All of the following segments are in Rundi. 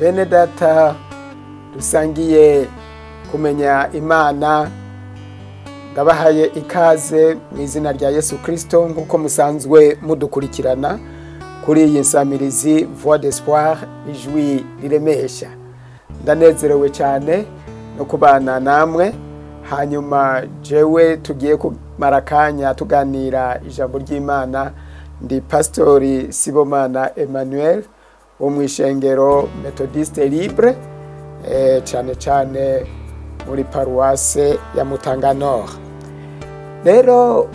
Bene data dusangiye kumenya Imana, ndabahaye ikaze mu izina rya Yesu Kristo nk'uko musanzwe mudukurikirana kuri iyi nsamirizi Voix d'Espoir, ijwi riremesha. Ndanezerewe cyane no kubana namwe. Hanyuma jewe tugiye kumara akanya tuganira ijambo ry'Imana, ndi Pastori Sibomana Emmanuel wo mu ishengero Methodiste Libre, cyane cyane muri paruwase ya Mutanga Nord. Rero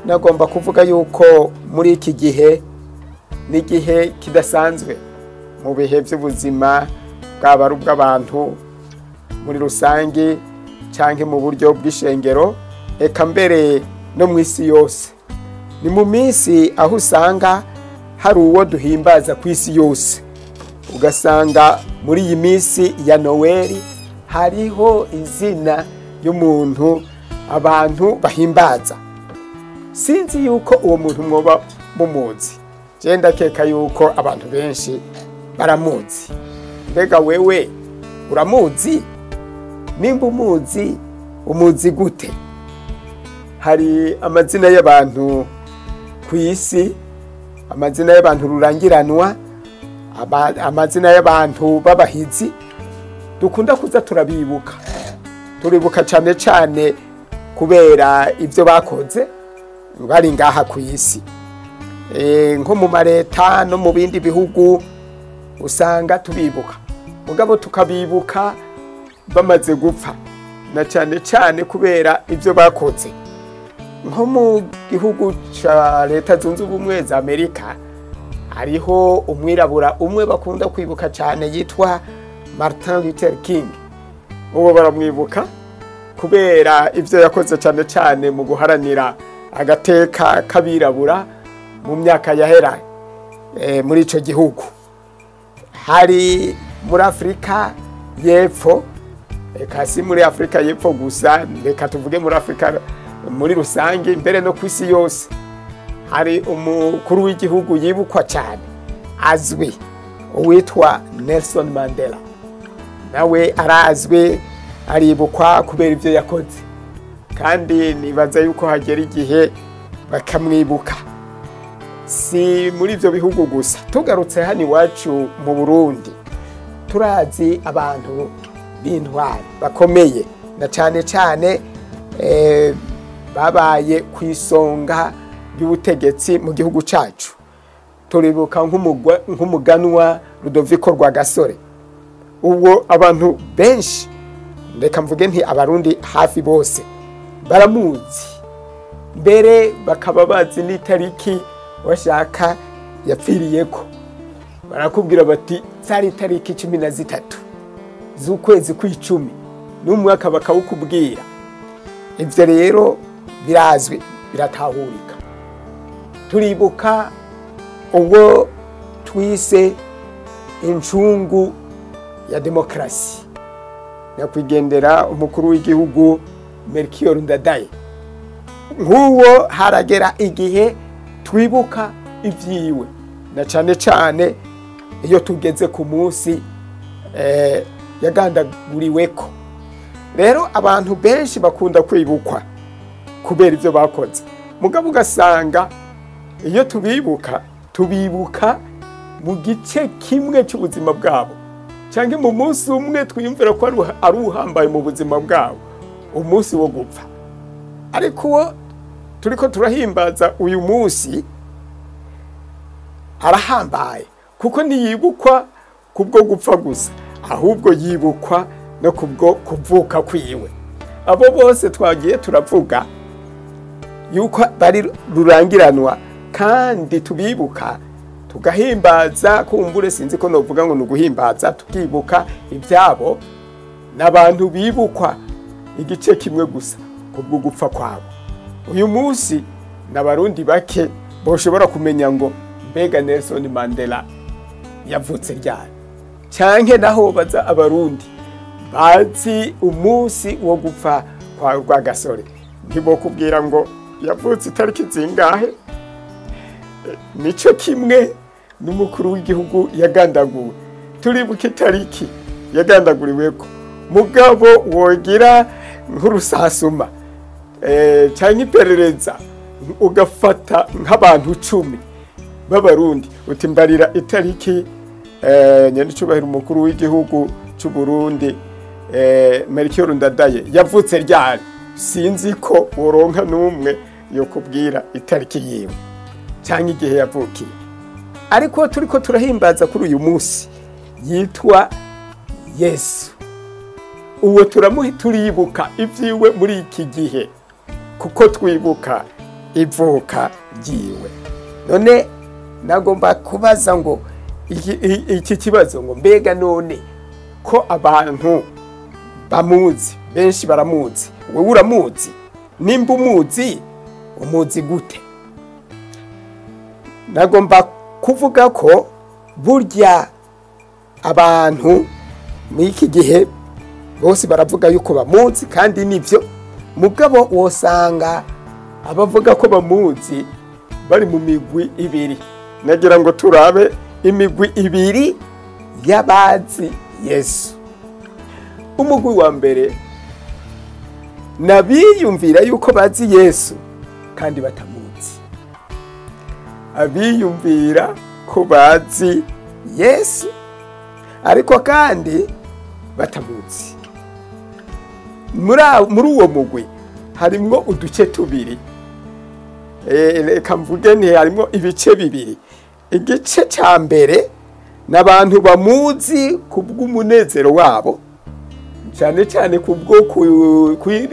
nagomba kuvuga yuko muri iki gihe n'igihe kidasanzwe mu bihe by'ubuzima bwaba ari ubw'abantu muri rusange canke mu buryo bw'ishengero, eka mbere no mu isi yose. Ni mu minsi aho usanga hari uwo duhimbaza ku isi yose, ugasanga muri iyi minsi ya Noweli hariho izina y'umuntu abantu bahimbaza. Sinzi yuko uwo muntu mwoba mumuzi, je ndakeka yuko abantu benshi baramuzi. Mbega wewe uramuzi? Nimba umuzi, umuzi gute? Hari amazina y'abantu ku isi, amazina y'abantu rurangiranwa, amazina y'abantu b'abahizi dukunda kuza turabibuka. Turibuka cyane cyane kubera ibyo bakoze bari ngaha ku isi. Nko mu mareta no mu bindi bihugu usanga tubibuka, mugabo tukabibuka bamaze gupfa, na cyane cyane kubera ibyo bakoze. Nko mu gihugu ca Leta Zunze Ubumwe za Amerika hariho umwirabura umwe bakunda kwibuka cyane yitwa Martin Luther King. Uwo baramwibuka kubera ibyo yakoze cyane cyane mu guharanira agateka k'abirabura mu myaka yahera muri ico gihugu. Hari muri Afrika y'Epfo, eka si muri Afrika y'Epfo gusa, reka tuvuge muri Afrika muri rusange mbere no kwisi yose, hari umukuru w'igihugu yibukwa cyane azwi uwitwa Nelson Mandela. Nawe arazwi, aribukwa kubera ibyo yakoze, kandi nibaza yuko hagera igihe bakamwibuka. Si muri ibyo bihugu gusa, tugarutse hano iwacu mu Burundi turazi abantu b'intwari bakomeye, na cyane cyane babaye ku isonga ry'ubutegetsi mu gihugu cyacu. Turibuka nk'umuganwa Rudoviko Rwagasore. Ubwo abantu benshi, reka mvuge nti abarundi hafi bose baramuzi, mbere bakaba bazi n'itariki washaka yapfiriyeko. Barakubwira bati zari itariki 13 z'ukwezi kw'icumi n'umwaka bakawukubwira. Ivyo rero birazwi, biratahurika. Turibuka ubwo twise incungu ya demokrasi, nyakwigendera umukuru w'igihugu Melchior Ndadaye. Nk'uwo haragera igihe twibuka ivyiwe, na cyane cyane iyo tugeze ku munsi yagandaguriweko. Rero abantu benshi bakunda kwibukwa kubera ivyo bakoze, mugabo ugasanga iyo tubibuka tubibuka mu gice kimwe cy'ubuzima bwabo, cyangwa mu munsi umwe twiyumvira ko ari uhambaye mu buzima bwabo, umunsi wo gupfa. Ariko uwo turiko turahimbaza uyu munsi arahambaye, kuko ntiyibukwa kubwo gupfa gusa, ahubwo yibukwa no kubwo kuvuka kwiwe. Abo bose twagiye turavuga yuko bari rurangiranwa, kandi tubibuka tugahimbaza. Kumbure sinzi ko novuga ngo nuguhimbaza, tukibuka ibyabo n'abantu bibukwa igice kimwe gusa kubwo gupfa kwabo. Uyu munsi n'abarundi bake boshobora kumenya ngo mbega Nelson Mandela yavutse ryari, canke naho baza abarundi bazi umunsi wo gupfa kwa Rwagasore ntibokubwira ngo yavutse itariki zingahe. Nico kimwe n'umukuru w'igihugu yagandaguwe. turibuka itariki yagandaguriweko. Mugabo wogira nk'urusasuma canke iperereza, ugafata nk'abantu 10 b'abarundi uti mbarira itariki nyenicubahiro umukuru w'igihugu c'u Burundi Melchior Ndadaye yavutse ryari, sinzi ko woronka n'umwe yo kubwira itariki yiwe canke igihe yavukiye. Ariko turiko turahimbaza kuri uyu munsi yitwa Yesu, uwo turibuka ivyiwe muri iki gihe kuko twibuka ivuka ryiwe. None nagomba kubaza ngo iki kibazo ngo mbega none ko abantu bamuzi, benshi baramuzi, wewe uramuzi? Nimba umuzi, umuzi gute? Nagomba kuvuga ko burya abantu muri iki gihe bose baravuga yuko bamuzi, kandi nivyo. Mugabo wosanga abavuga ko bamuzi bari mu migwi ibiri. Nagira ngo turabe imigwi ibiri y'abazi Yesu. Umugwi wa mbere nabiyumvira yuko bazi Yesu kandi batamuzi. Abiyumvira ko bazi Yesu ariko kandi batamuzi. Muri uwo mugwi harimwo uduce tubiri. Reka mvuge nti harimwo ibice bibiri. Igice ca mbere n'abantu bamuzi kubw'umunezero wabo, cyane cyane kubwo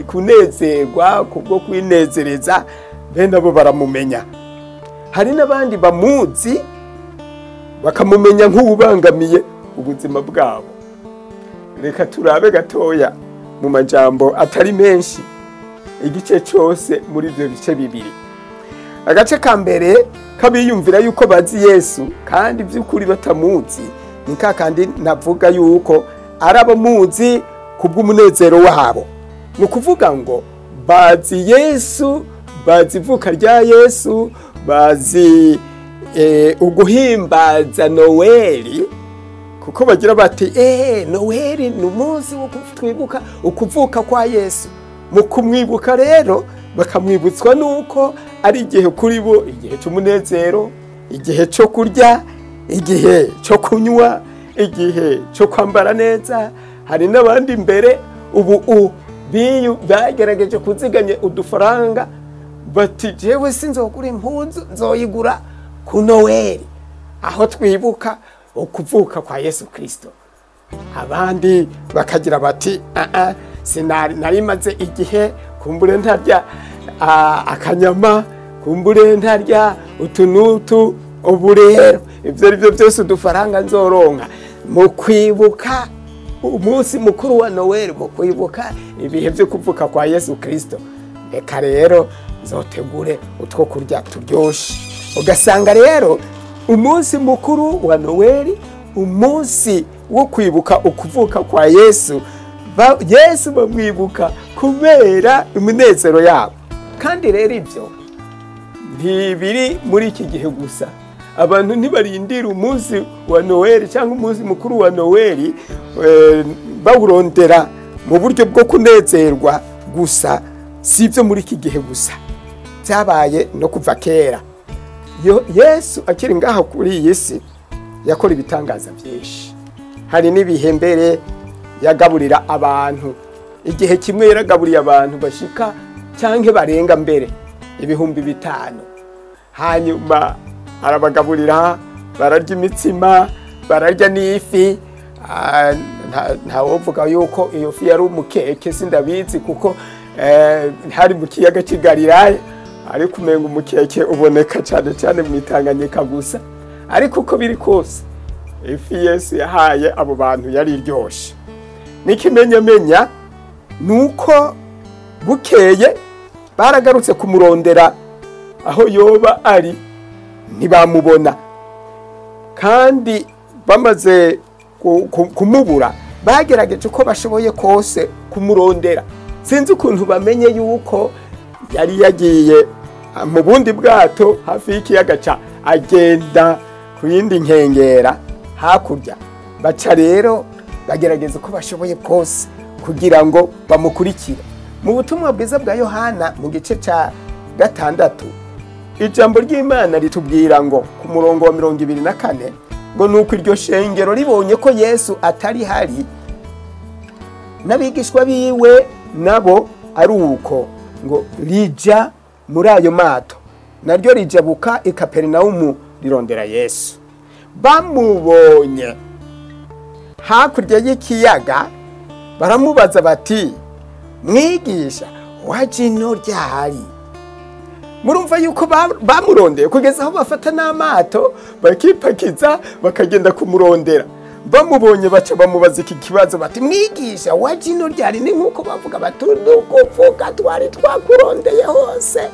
kunezerwa, kubwo kwinezereza, bene abo baramumenya. Hari n'abandi bamuzi bakamumenya nk'ubangamiye ubuzima bwabo. Reka turabe gatoya mu majambo atari menshi igice cyose muri ibyo bice bibiri. Agace ka mbere kabiyumvira yuko bazi Yesu kandi by'ukuri batamuzi, ni kandi navuga yuko arabamuzi kubw'umunezero wabo. Ni ukuvuga ngo bazi Yesu, bazi ivuka rya Yesu, bazi uguhimbaza Noweli, kuko bagira bati Noweli ni umunsi wo twibuka ukuvuka kwa Yesu. Mu kumwibuka rero bakamwibutswa nuko ari igihe kuri bo, igihe cy'umunezero, igihe cyo kurya, igihe cyo kunywa, igihe cyo kwambara neza. Hari n'abandi mbere ubu bagerageje kuziganya udufaranga bati jewe sinzogura impuzu, nzoyigura ku Noweli, aho twibuka ukuvuka kwa Yesu Kristo. Abandi bakagira bati sinari maze igihe kumbure ntarya akanyama, kumbure ntarya utunutu, ubu rero ivyo ari byo byose udufaranga nzoronka mu kwibuka umunsi mukuru wa Noweli, mu kwibuka ibihe byo kuvuka kwa Yesu Kristo, reka rero nzotegure utwo kurya turyoshe. Ugasanga rero umunsi mukuru wa Noweli, umunsi wo kwibuka ukuvuka kwa Yesu, Yesu bamwibuka kubera umunezero yabo. Kandi rero ibyo ntibiri muri iki gihe gusa. Abantu ntibarindira umunsi wa Noweli cyangwa umunsi mukuru wa Noweli bawurondera mu buryo bwo kunezerwa gusa. Si ibyo muri iki gihe gusa, byabaye no kuva kera. Yesu akiri ngaho kuri iyi si yakora ibitangaza byinshi. Hari n'ibihe mbere yagaburira abantu. Igihe kimwe yaragaburiye abantu bashika canke barenga mbere 5,000. Hanyuma arabagaburira, bararya imitsima, bararya n'ifi. Ntawovuga yuko iyo fi yari umukeke, sindabizi, kuko hari mu kiyaga cy'i Galilaya, ariko umenga umukeke uboneka cyane cyane mu Tanganyika gusa. Ariko uko biri kose ifi Yesu yahaye abo bantu yari iryoshe. N'ikimenyamenya nuko bukeye baragarutse kumurondera aho yoba ari, ntibamubona. Kandi bamaze kumubura bagerageje uko bashoboye kose kumurondera. Sinzi ukuntu bamenye yuko yari yagiye mu bundi bwato hafi y'ikiyaga ca agenda ku yindi nkengera hakurya. Baca rero bagerageza uko bashoboye kose kugira ngo bamukurikire. Mu butumwa bwiza bwa Yohana mu gice ca 6, ijambo ry'Imana ritubwira ngo ku murongo wa 24 ngo nuko iryo shengero ribonye ko Yesu atari hari n'abigishwa biwe nabo ari uko, ngo rija muri ayo mato naryo rijabuka i Kaperinawumu rirondera Yesu. Bamubonye hakurya y'ikiyaga baramubaza bati, mwigisha, waje ino ryari? Murumva yuko bamurondeye kugeza aho bafata n'amato bakipakiza bakagenda kumurondera. Bamubonye baca bamubaza iki kibazo bati, mwigisha, waje ino ryari? Ni nkuko bavuga bati, nukuvuga twari twakurondeye hose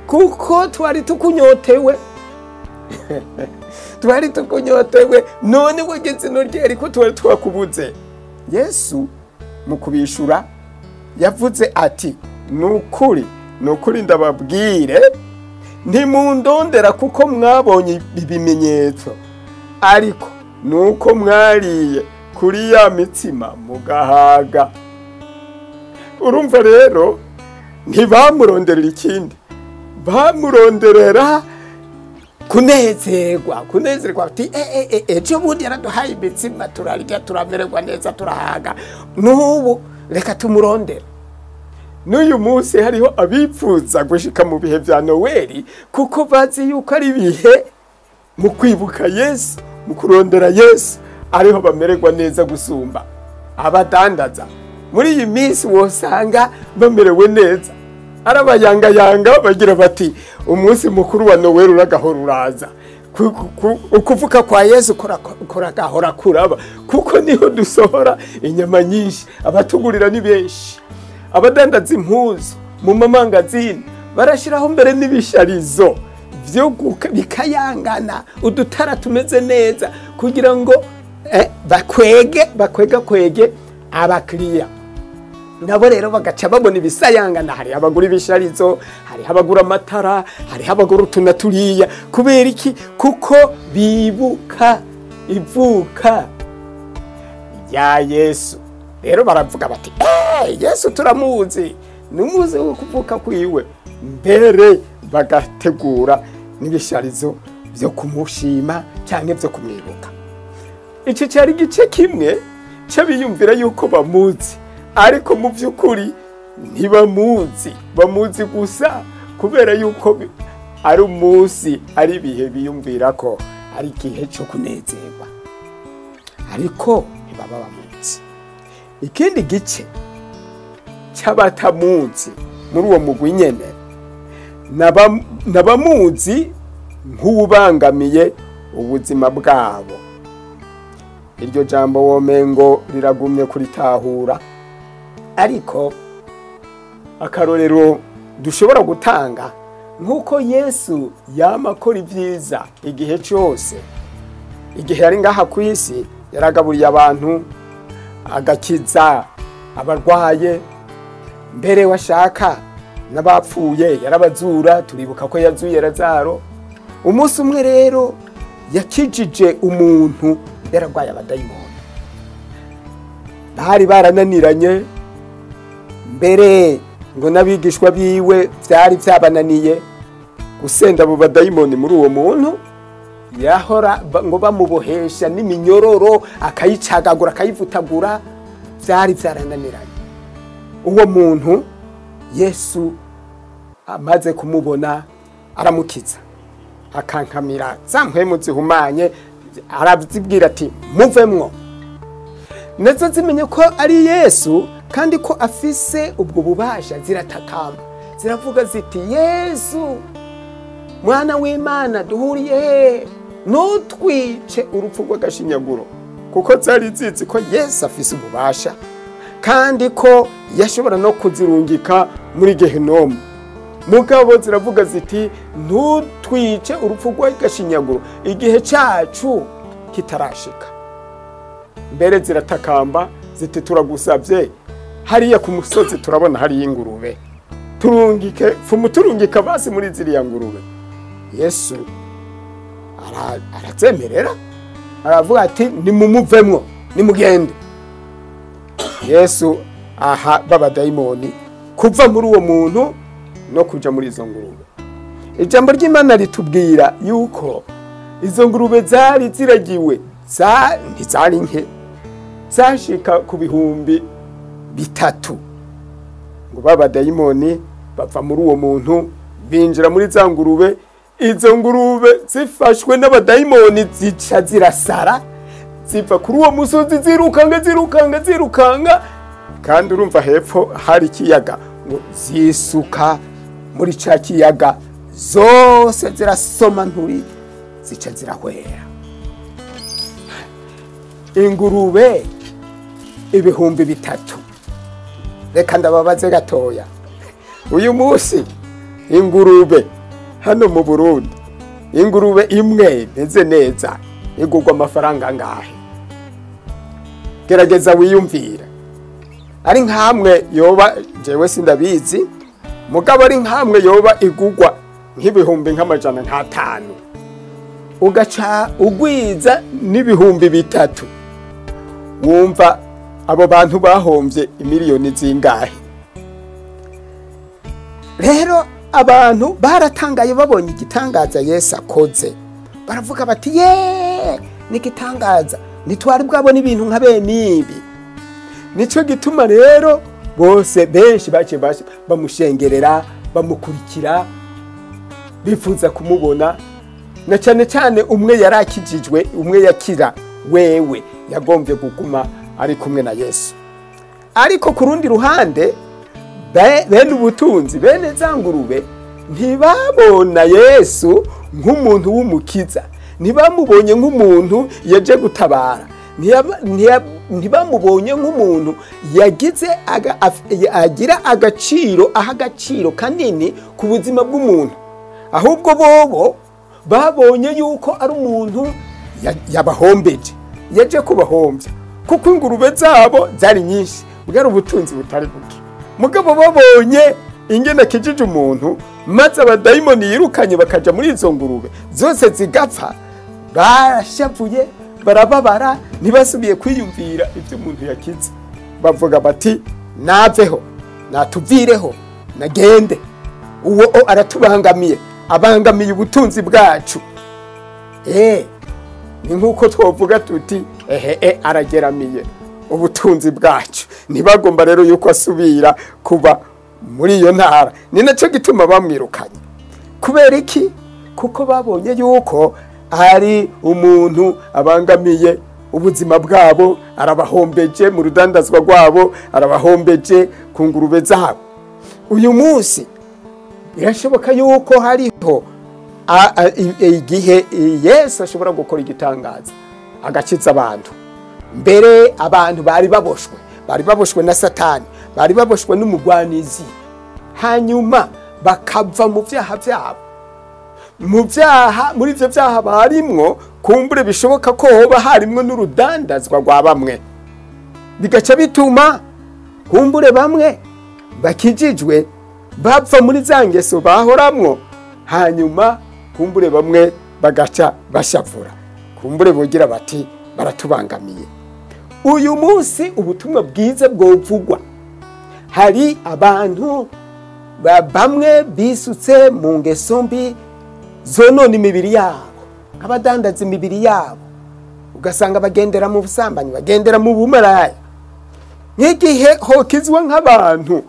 kuko twari tukunyotewe. Twari tukunyotewe, none wageze ino ryari ko twari twakubuze? Yesu mu kubishura yavuze ati, nukuri nukuri ndababwire, ntimundondera kuko mwabonye ibimenyetso, ariko nuko mwariye kuri ya mitsima mugahaga. Urumva rero ntibamuronderera ikindi, bamuronderera kunezerwa, kunezerwa ati ejo bundi yaraduhaye imitsima turarya turamererwa neza turahaga, n'ubu reka tumurondere. N'uyu munsi hariho abipfuza gushika mu bihe vya Noweli kuko bazi yuko ari ibihe mu kwibuka Yesu, mu kurondera Yesu, ariho bamererwa neza gusumba abadandaza. Muri iyi minsi wosanga bamerewe neza, arabayangayanga bagira bati umunsi mukuru wa Noweli uragahora uraza, ukuvuka kwa Yesu kuragahora kuraba, kuko niho dusohora inyama nyinshi, abatugurira ni benshi. Abadandaza impuzu mu mamangazini barashiraho mbere n'ibisharizo byo bikayangana, udutara tumeze neza kugira ngo bakwege bakwega kwege abakiriya. Nabo rero bagaca babona ibisayangana, hari abagura ibisharizo, hari abagura amatara, hari abagura utuna turiya. Kubera iki? Kuko bibuka ivuka ya Yesu. Rero baravuga bati, Yesu turamuzi, numuzi wo kuvuka kwiwe. Mbere bagategura n'ibisharizo byo kumushima cyane byo kumwibuka. Iki cyari gice kimwe cy'abiyumvira yuko bamuzi, ariko mu by'ukuri ntibamuzi. Bamuzi gusa kubera yuko ari umunsi, ari ibihe biyumvira ko ari igihe cyo kunezerwa, ariko ntibaba bamuzi. Ikindi gice cy'abatamuzi muri uwo mugwi nyene, nabamuzi nk'ubangamiye ubuzima bwabo. Iryo jambo womengo riragumye kuritahura, ariko akarorero dushobora gutanga nkuko Yesu yama akora ibyiza igihe cyose. Igihe yari ngaha ku isi yaragaburiye abantu, agakiza abarwaye, mbere washaka n'abapfuye yarabazura. Turibuka ko yazuye Lazaro. Umunsi umwe rero yakijije umuntu yararwaye abadayimoni, bari barananiranye, mbere ngo n'abigishwa biwe byari byabananiye gusenda abo badayimoni muri uwo muntu. Yahora ngo bamubohesha n'iminyororo, akayicagagura akayivutagura, byari byarananiranye. Uwo muntu Yesu amaze kumubona aramukiza, akankamira za mpwemu zihumanye, arazibwira ati muvemwo. Nazo zimenye ko ari Yesu kandi ko afise ubwo bubasha, ziratakamba ziravuga ziti, Yesu mwana w'Imana duhuriye he? Nutwice urupfu rw'agashinyaguro. Kuko zari zizi ko Yesu afise ububasha kandi ko yashobora no kuzirungika muri Gehinomu. Mugabo ziravuga ziti ntutwice urupfu rw'agashinyaguro igihe cyacu kitarashika. Mbere ziratakamba ziti turagusabye, hariya ku musozi turabona hariya ingurube, turungike fumuturungika basi muri ziriya ngurube. Yesu aratzemerera Aravuga ati nimumuvemwo, nimugende. Yesu aha babadayimoni kuva muri uwo muntu no kuja muri izo ngurube. Ijambo ry'Imana ritubwira yuko izo ngurube zari ziragiwe, ntizari nke, zashika ku 3,000. Ngo babadayimoni bava muri uwo muntu binjira muri za ngurube. Izo ngurube zifashwe n'abadayimoni zica zirasara, ziva kuri uwo musozi zirukanga zirukanga zirukanga, kandi urumva hepfo hari ikiyaga, ngo zisuka muri ca kiyaga zose zirasoma nturi, zica zirahwera. Ingurube 3,000. Reka ndababaze gatoya, uyu munsi ingurube hano mu Burundi, ingurube imwe imeze neza igurwa amafaranga angahe? Gerageza wiyumvira. Ari nkamwe yoba, jewe sindabizi, mugabo ari nkamwe yoba igurwa nk'ibihumbi nk'amajana nk'atanu, ugaca ugwiza n'3,000, wumva abo bantu bahomvye imiliyoni zingahe? Rero abantu baratangaye babonye igitangaza Yesu akoze, baravuga bati ye, nigitangaza, ntitwari bwabona ibintu nka bene ibi. Nico gituma rero bose benshi bace bamushengerera, bamukurikira, bifuza kumubona. Na cyane cyane umwe yarakijijwe, umwe yakira wewe yagombye kuguma ari kumwe na Yesu. Ariko ku rundi ruhande bene ubutunzi, bene za ngurube ntibabona Yesu nk'umuntu w'umukiza, ntibamubonye nk'umuntu yaje gutabara, ntibamubonye nk'umuntu yagize agira agaciro, aha agaciro kanini ku buzima bw'umuntu. Ahubwo bobo babonye yuko ari umuntu yabahombeje, yaje kubahombya, kuko ingurube zabo zari nyinshi, bwari ubutunzi butari buke. Mugabo babonye ingene akijije umuntu, maze abadayimoni yirukanye bakaja muri izo ngurube zose zigapfa, barashavuye, barababara, ntibasubiye kwiyumvira ibyo umuntu yakize. Bavuga bati naveho, natuvireho, nagende, uwo aratubangamiye, abangamiye ubutunzi bwacu. Ni nkuko twovuga tuti ehe arageramiye ubutunzi bwacu. Ntibagomba rero yuko asubira kuba muri iyo ntara. Ni nacyo gituma bamwirukanye. Kubera iki? Kuko babonye yuko ari umuntu abangamiye ubuzima bwabo, arabahombeje mu rudandazwa rwabo, arabahombeje ku ngurube zabo. Uyu munsi birashoboka yuko hariho igihe Yesu ashobora gukora igitangaza agakiza abantu. Mbere abantu bari baboshwe, bari baboshwe na Satani, bari baboshwe n'umugwanizi, hanyuma bakava mu vyaha byabo. Mu vyaha, muri ivyo vyaha barimwo, kumbure bishoboka ko hoba harimwo n'urudandazwa rwa bamwe, bigaca bituma kumbure bamwe bakijijwe bapfa muri za ngeso bahoramwo, hanyuma kumbure bamwe bagaca bashavura, kumbure bogira bati baratubangamiye. Uyu munsi ubutumwa bwiza bwovugwa, hari abantu bamwe bisutse mu ngeso mbi zonona imibiri yabo, abadandaza imibiri yabo, ugasanga bagendera mu busambanyi, bagendera mu bumaraya. Nk'igihe hokizwa nk'abantu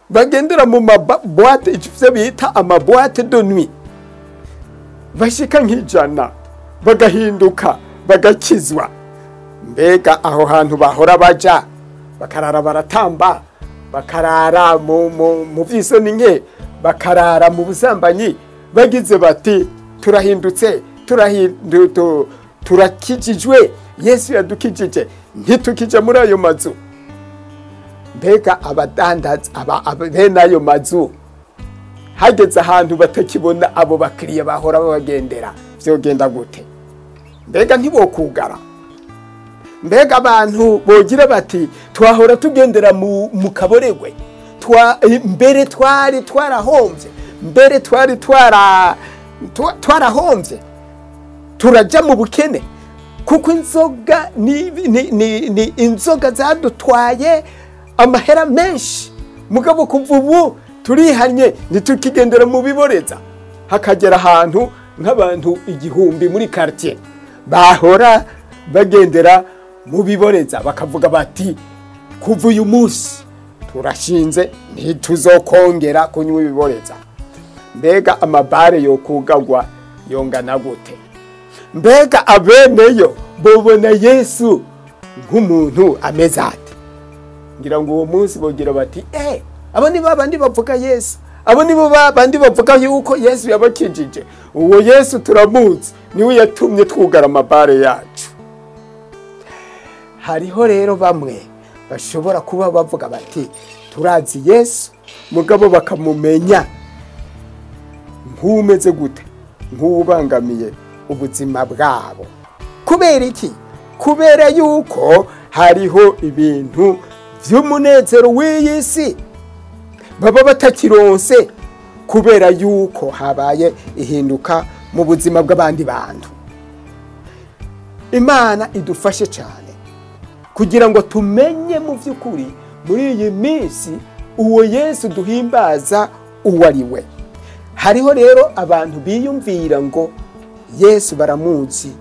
bagendera mu maboîte, ivyo bita amaboîte de nuit, bashika nk'ijana bagahinduka bagakizwa, mbega aho hantu bahora baja bakarara baratamba, bakarara mu vyisoni nke, bakarara mu busambanyi, bagize bati turahindutse, turakijijwe, Yesu yadukijije, ntitukije muri ayo mazu. Mbega abadandaza bene ayo mazu hageze ahantu batakibona abo bakiriya bahora babagendera, vyogenda gute? Mbega ntibokugara? Mbega abantu bogira bati twahora tugendera mu kaboregwe, mbere twari twarahomvye, mbere twari twarahomvye, turaja mu bukene kuko inzoga ni inzoga zadutwaye amahera menshi, mugabo kuva ubu turihanye ntitukigendera mu biboreza. Hakagera ahantu nk'abantu 1000 muri quartier bahora bagendera mu biboreza, bakavuga bati kuva uyu munsi turashinze ntituzokongera kunywa ibiboreza. Mbega amabare yo kugagwa yongana gute? Mbega abeneyo bobona Yesu nk'umuntu ameze ate? Ngira ngo uwo munsi bogira bati abo ni babandi bavuga Yesu, abo ni babandi bavuga yuko Yesu yabakijije, uwo Yesu turamuzi, niwe yatumye twugara amabare yacu. Hariho rero bamwe bashobora kuba bavuga bati turazi Yesu, mugabo bakamumenya nk'umeze gute, nk'ubangamiye ubuzima bwabo. Kubera iki? Kubera yuko hariho ibintu by'umunezero w'iyi si baba batakironse, kubera yuko habaye ihinduka mu buzima bw'abandi bantu. Imana idufashe cyane kugira ngo tumenye mu by'ukuri muri iyi minsi uwo Yesu duhimbaza uwo ari we. Hariho rero abantu biyumvira ngo Yesu baramuzi,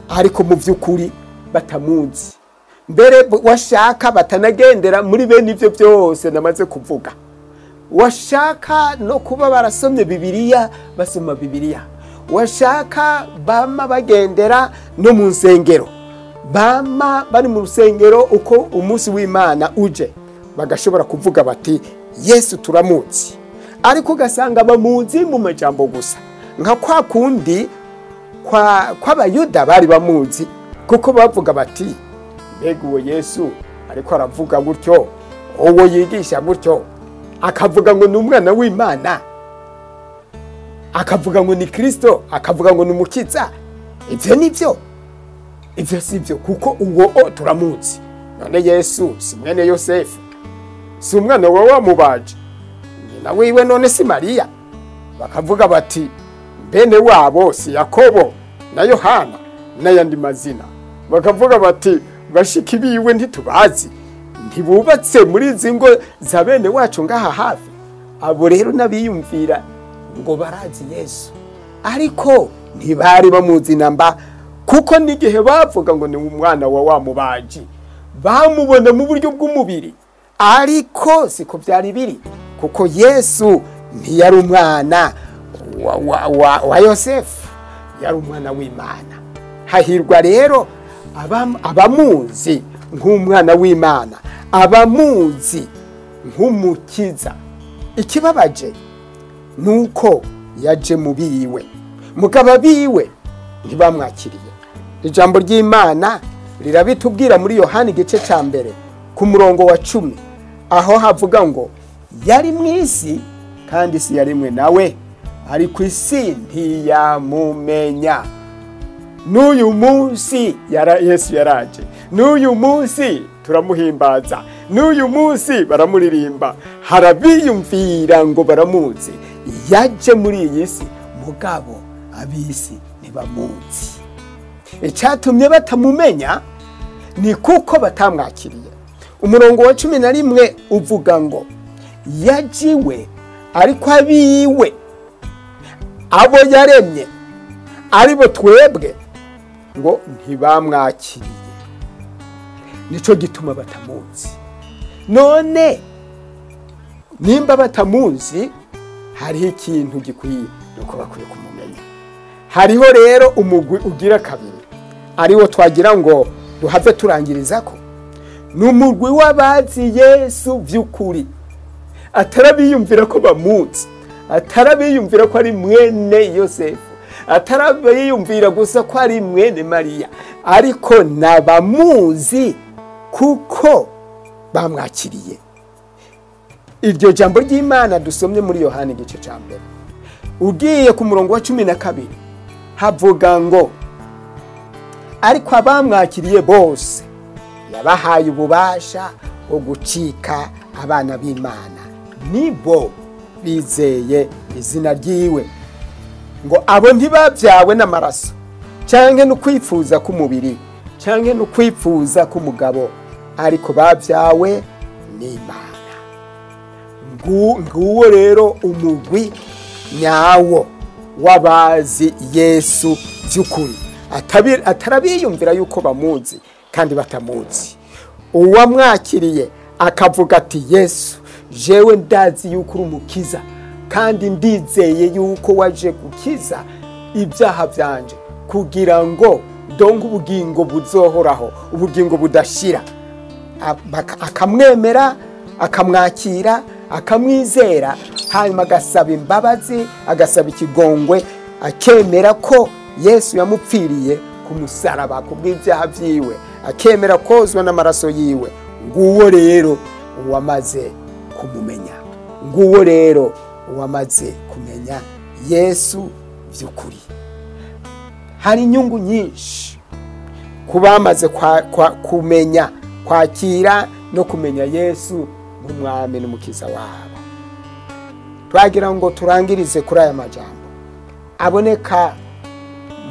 ariko mu by'ukuri batamuzi. Mbere washaka batanagendera muri bene ivyo byose namaze kuvuga. Washaka no kuba barasomye Bibiliya, basoma Bibiliya. Washaka bama bagendera no mu nsengero, bama bari mu rusengero uko umunsi w'Imana uje, bagashobora kuvuga bati Yesu turamuzi, ariko ugasanga bamuzi mu majambo gusa, nka kwa kundi kw'Abayuda bari bamuzi, kuko bavuga bati mbega uwo Yesu ariko aravuga gutyo, uwo yigisha gutyo, akavuga ngo ni umwana w'Imana, akavuga ngo ni Kristo, akavuga ngo ni umukiza, ivyo nivyo? Ivyo sivyo, kuko uwo turamuzi. None Yesu si mwene Yosefu, si umwana wa wamubaje, nyina wiwe none si Mariya? Bakavuga bati bene wabo si Yakobo na Yohana n'ayandi mazina. Bakavuga bati bashiki biwe ntitubazi, ntibubatse muri izi ngo za bene wacu ngaha hafi. Abo rero n'abiyumvira ngo barazi Yesu, ariko ntibari bamuzi namba, kuko n'igihe bavuga ngo ni umwana wa wamubaji bamubona mu buryo bw'umubiri, ariko siko byari biri, kuko Yesu ntiyari umwana wa Yosefu, yari umwana w'Imana. Hahirwa rero abamuzi nk'umwana w'Imana, abamuzi nk'umukiza. Ikibabaje nuko yaje mu biwe, mugabo biwe ntibamwakiriye. Ijambo ry'Imana rirabitubwira muri Yohana igice ca mbere ku murongo wa 10, aho havuga ngo yari mwisi kandi isi yarimwe nawe, ariko isi ntiyamumenya. N'uyu munsi Yesu yaraje, n'uyu munsi turamuhimbaza, n'uyu munsi baramuririmba, harabiyumvira ngo baramuzi. Yaje muri iyi si, mugabo abisi ntibamuzi. Icyatumye batamumenya ni kuko batamwakiriye. Umurongo wa 11 uvuga ngo yajiwe ariko abiwe, abo yaremye aribo twebwe, ngo ntibamwakiriye. Nico gituma batamuzi. None nimba batamuzi, hariho ikintu gikwiye nuko bakwiye kumumenya. Hariho rero umugwi ugira kabiri, ariwo twagira ngo duhave turangiriza ko ni umugwi w'abazi Yesu by'ukuri, atarabiyumvira ko bamuzi, atarabiyumvira ko ari mwene Yosefu, atarabiyumvira gusa ko ari mwene Mariya, ariko nabamuzi kuko bamwakiriye. Iryo jambo ry'Imana dusomye muri Yohana igice ca mbere, ugiye ku murongo wa 12, havuga ngo ariko abamwakiriye bose yabahaye ububasha bwo gucika abana b'Imana, nibo bizeye izina ryiwe. Ngo abo ntibabyawe n'amaraso canke no kwifuza k'umubiri canke no kwipfuza k'umugabo, ariko babyawe n'Imana. Nguwo rero umugwi nyawo w'abazi Yesu by'ukuri, atarabiyumvira yuko bamuzi kandi batamuzi. Uwamwakiriye akavuga ati Yesu, jewe ndazi yuko uri umukiza, kandi ndizeye yuko waje gukiza ibyaha byanje kugira ngo ndonke ubugingo buzohoraho, ubugingo budashira. Akamwemera, akamwakira, akamwizera, hanyuma agasaba imbabazi, agasaba ikigongwe, akemera ko Yesu yamupfiriye ku musaraba kubw'ibyaha byiwe, akemera kozwa n'amaraso yiwe. Nguwo rero uwamaze kumumenya, nguwo rero uwamaze kumenya Yesu by'ukuri. Hari inyungu nyinshi kubamaze kumenya, kwakira no kumenya Yesu nk'umwami n'umukiza wabo. Twagira ngo turangirize kuri aya majambo aboneka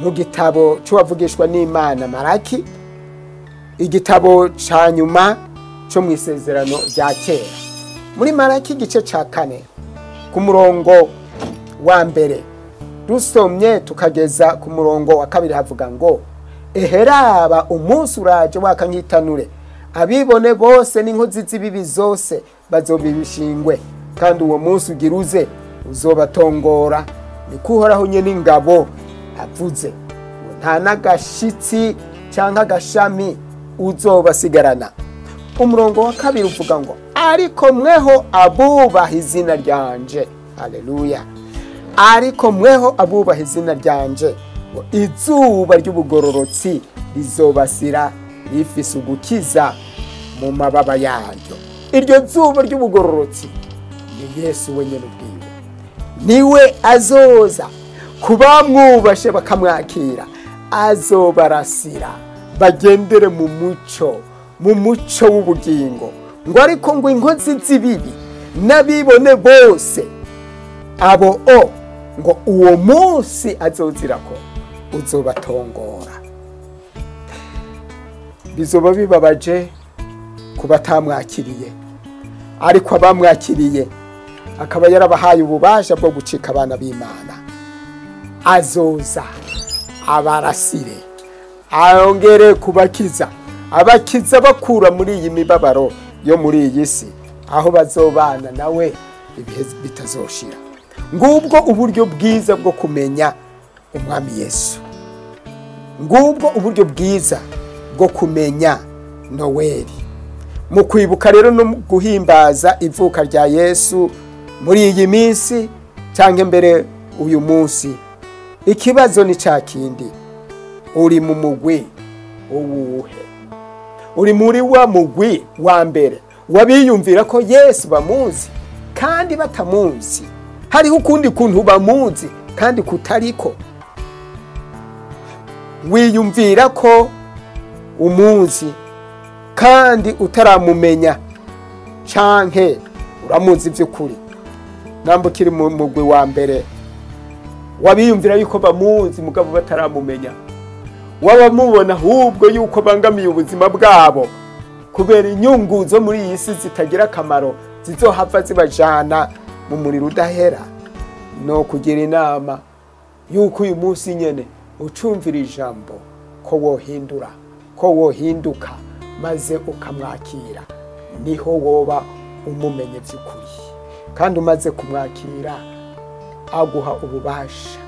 mu gitabo c'uwavugishwa n'Imana Maraki, igitabo ca nyuma co mu isezerano rya kera. Muri Maraki igice ca 4 ku murongo wa 1 dusomye tukageza ku murongo wa 2 havuga ngo: eheraba umunsi uraje wakanyitanure, abibone bose n'inkozi z'ibibi zose bazobishingwe, kandi uwo munsi ugiruze uzobatongora, niko Uhoraho nyene ingabo avuze, nta n'agashitsi canke agashami uzobasigarana. Umurongo wa 2 uvuga ngo: ariko mweho abubaha izina ryanje, haleluya, ariko mweho abubaha izina ryanje, izuba ry'ubugororotsi rizobasira rifise ugukiza mu mababa yaryo. Iryo zuba ry'ubugororotsi ni Yesu wenyene ubwiwe, niwe azoza kubamwubashe bakamwakira, azobarasira bagendere mu muco, mu muco w'ubugingo. Ngo ariko ngo inkozi z'ibibi n'abibone bose abo o ngo uwo munsi azozirako uzobatongora. Bizoba bibabaje kubatamwakiriye, ariko abamwakiriye akaba yarabahaye ububasha bwo gucika abana b'Imana, azoza abarasire, ayongere kubakiza, abakiza bakura muri iyi mibabaro yo muri iyi si, aho bazobana nawe ibihe bitazoshira. Ngubwo uburyo bwiza bwo kumenya umwami Yesu, ngubwo uburyo bwiza bwo kumenya Noweli. Mu kwibuka rero no guhimbaza ivuka rya Yesu muri iyi minsi cyangwa mbere uyu munsi, ikibazo ni ca kindi: uri mu mugwi uwuhe? Uri muri wa mugwi wa mbere wabiyumvira ko Yesu bamuzi kandi batamuzi? Hariho ukundi kuntu bamuzi kandi kutariko. Wiyumvira ko umuzi kandi utaramumenya, canke uramuzi by'ukuri? Nambukiri mu mugwi wa mbere wabiyumvira yuko bamuzi mugabo bataramumenya, wabamubona ahubwo yuko bangamiye ubuzima bwabo kubera inyungu zo muri iyi si zitagira akamaro zizohava zibajana mu muriro udahera. No kugira inama yuko uyu munsi nyene ucumvira ijambo ko wohindura, ko wohinduka maze ukamwakira, niho woba umumenye by'ukuri. Kandi umaze kumwakira aguha ububasha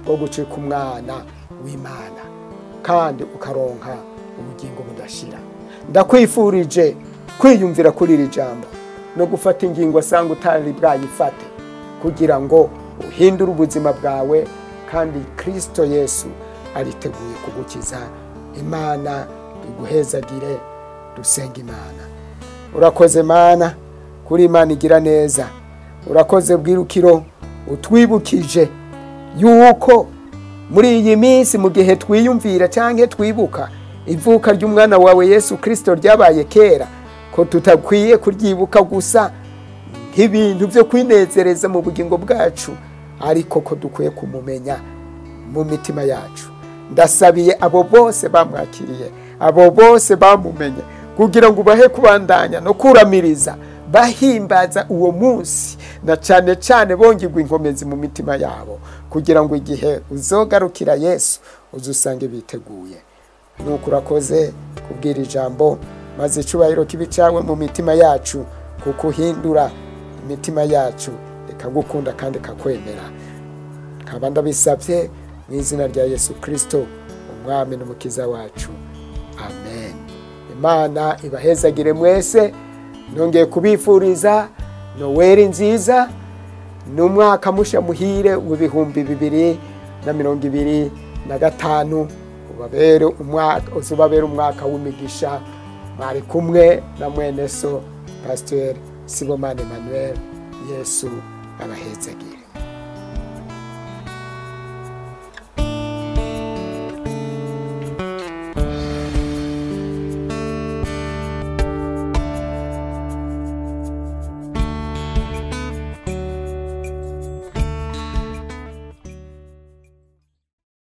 bwo gucika umwana w'Imana, kandi ukaronka ubugingo budashira. Ndakwifurije kwiyumvira kuri iri jambo no gufata ingingo asanga utari bwayifate, kugira ngo uhindure ubuzima bwawe, kandi Kristo Yesu ariteguye kugukiza. Imana iguhezagire. Dusenga Imana. Urakoze Mana, kuri Imana igira neza. Urakoze bwirukiro utwibukije yuko muri iyi minsi mu gihe twiyumvira canke twibuka ivuka ry'umwana wawe Yesu Kristo ryabaye kera, ko tutakwiye kuryibuka gusa nk'ibintu byo kwinezereza mu bugingo bwacu, ariko ko dukwiye kumumenya mu mitima yacu. Ndasabiye abo bose bamwakiriye, Abo bose bamumenye kugira ngo ubahe kubandanya no kuramiriza bahimbaza uwo munsi, na cyane cyane bongirwa inkomezi mu mitima yabo, kugira ngo igihe uzogarukira Yesu uzusange biteguye. Nuko urakoze kubwira ijambo, maze icubahiro kibe icawe mu mitima yacu, kuko uhindura imitima yacu ikagukunda kandi ikakwemera. Nkaba ndabisabye mu izina rya Yesu Kristo, umwami n'umukiza wacu, amen. Imana ibahezagire mwese. Nongeye kubifuriza Noweli nziza n'umwaka musha muhire w'2025, ubabere umwaka, uzubabere umwaka w'imigisha. Mwari kumwe na mwene so Pasteur Sibomana Emmanuel. Yesu abahezagire.